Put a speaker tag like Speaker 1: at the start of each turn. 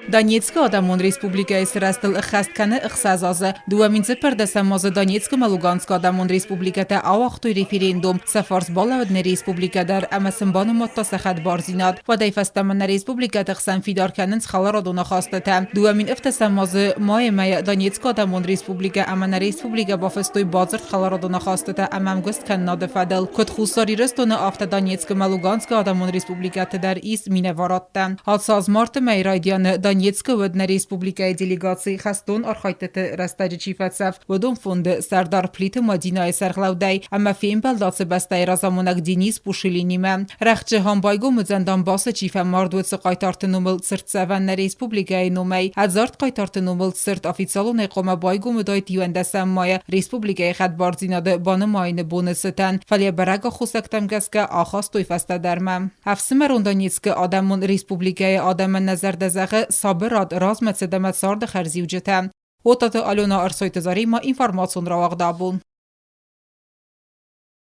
Speaker 1: Донецкы Адӕмон Республикӕйы сырӕзтыл ӕххӕст кӕны 6 азы. 2014 азы Донецкы ӕмӕ Луганскы Адӕмон Республикӕтӕ ауагътой референдум, сӕ фарс балӕууыд нӕ республикӕ дӕр ӕмӕ сын банымадта сӕ хӕдбардзинад. Уӕдӕй фӕстӕмӕ нӕ республикӕты хсӕн фидар кӕнынц хӕларадон ахастытӕ. 2007 азы майы мӕйы Донецкы Адӕмон Республикӕ ӕмӕ нӕ республикӕ бафыстой бадзырд хӕларадон ахастытӕ ӕмӕ ӕмгуысткӕнынады фӕдыл. Куыд Хуссар Ирыстоны, афтӕ Донецкы ӕмӕ Луганскы Адӕмон Республикӕты дӕр ис минӕварадтӕ. Ацы аз марты мӕйы райдианы Донецкы уыд нӕ республикӕйы делегаци хӕстон архайдтыты рӕстӕджы чи фӕцӕф, уыдон фонды сӕрдар Плиты Мадинӕйы сӕргълӕудӕй ӕмӕ фембӕлд ацы бӕстӕйы разамонӕг Денис Пушилинимӕ. Рӕхджы ам байгом уыдзӕн Донбассы чи фӕмард, уыцы хъайтарты номыл цыртдзӕвӕн нӕ республикӕйы номӕй. Ӕдзард хъайтарты номыл цырт официалонӕй хъуамӕ байгом уыдаид 11 майы республикӕйы хӕдбардзинады банымайыны боны цытӕн, фӕлӕ бӕрӕг аххосӕгтӕм гӕсгӕ ахастой фӕстӕдӕрмӕ. Ӕфсымӕрон Донецкы Адӕмон Республикӕйы адӕмӕн нӕ зӕрдӕ зӕгъы сабырад, размӕцыд ӕмӕ царды хӕрзиуджытӕ. Отаты Алена Ӕрсойты Заремӕ информацион рауагъд абон.